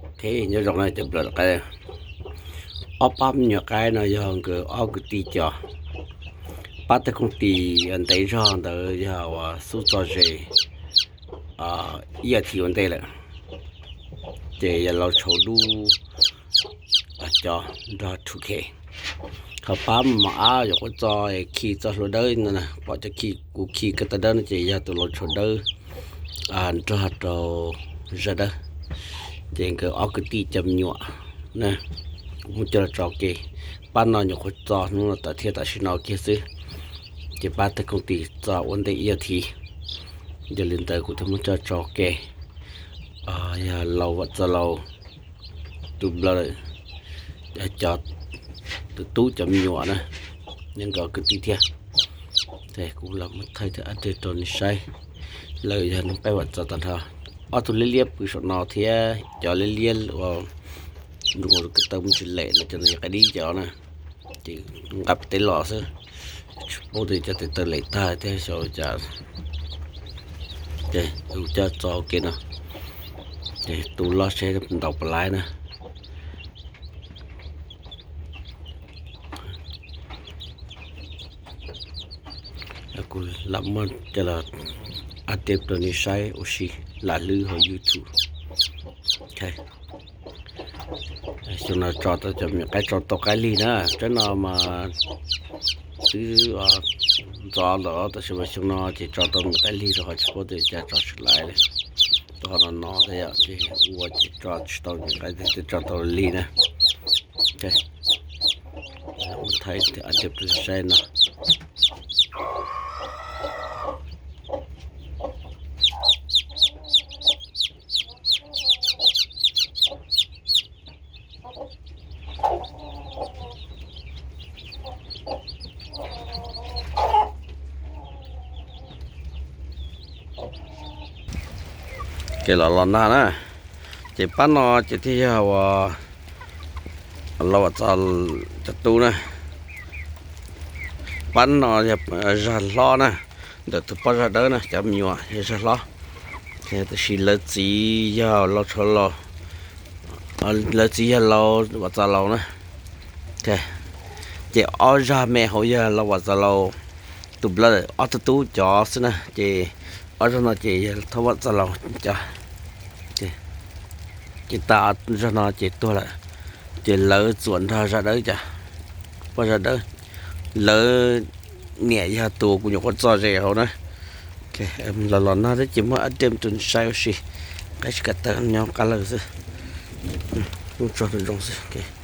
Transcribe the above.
Ok, nyob zoo na cov nplawm qaib. Ob pab me nyuam qaib no yog nkawd ob kwv tij cov. Pab tag kooj tis ntev zog ntawd yog uas xub txo zes ib as thiv ua ntej lawm, ces yog laus tshau dub cov nrog two K. Ho pab mos ab yuav quab txo khi txoj hlua dawb no, pom cov khi kuv khi ko taw dawb no ces yog tus laus tshau dawb nrog rau zaj dawb. Ces nkawd ob kwv tij cov me nyuam na, kuv muab coj los tso ke. Pab no nyuam qhuav txo hnub no thiab tam sim no kiag xwb, ces pab tag kooj tis txo ua ntej ib as thiv. Yog li ntawd kuv thiaj muab coj tso ke. Yog laus Vam Txos Laus tus nplawm, cov tus tub cov me nyuam na, nyob nkawd kwv tij thiab. Ces kuv los muab thaij thiab update rau nej saib. Lawv yog neeg qaib Vam Txos tag nrho. Ob tug liab liab pw saum no thiab cov liab liab uas nrog ko taw muaj tsis lem no, cov no yog qaib dib cov na. Ces nqa pem teb los xwb, tsis paub tias cov tes taw lem tag thiab xyov cas. Ces kuv coj txo ua ke no, ces tu loj seb ntaus puas laib na. Kuv lam muab coj los update rau nej saib ua si lam hlwb hauv YouTube. Xyoo no tso tau cov me nyuam qaib, tso tau qaib lig na, tsaib no mas twb ntxov lawm tab sis mas xyoo no ces tso tau me nyuam qaib lig rau qhov tsis paub tias cas tso tsis laiv li. Tau qhov no no thiab yom, ces ua ces tso tsis tau me nyuam qaib, twb tso tau lig na. Muab thaij update rau nej saib no. Kev los los nag na, ces pab no ces thiaj yog uas laus Vam Txos cov tub na. Pab no yog zaj hlob na, ntawm tus poj zaj dawb na, cov me nyuam yog zaj hlob. Tab sis lawv txiv yog laus Tshau Laus, lawv txiv yog laus Vam Txos Laus na. Ces ob zaj me hauv yog laus Vam Txos Laus tus nplawm ob tug tub cov xwb na, ces ob zaj no ces yog thab Vam Txos Laus cov. Ces tag zaj no ces tuag lawm, ces lawv txuam nrog zaj dawb cov, poj zaj dawb. Lawv niam yog tus kuv nyuam qhuav txo zes hauv na. Los los nag thiab ces muab update rau nej saib ua si. Qaib tsis kam tawm, nyob qab lawm xwb. Ub, tso zoo xwb.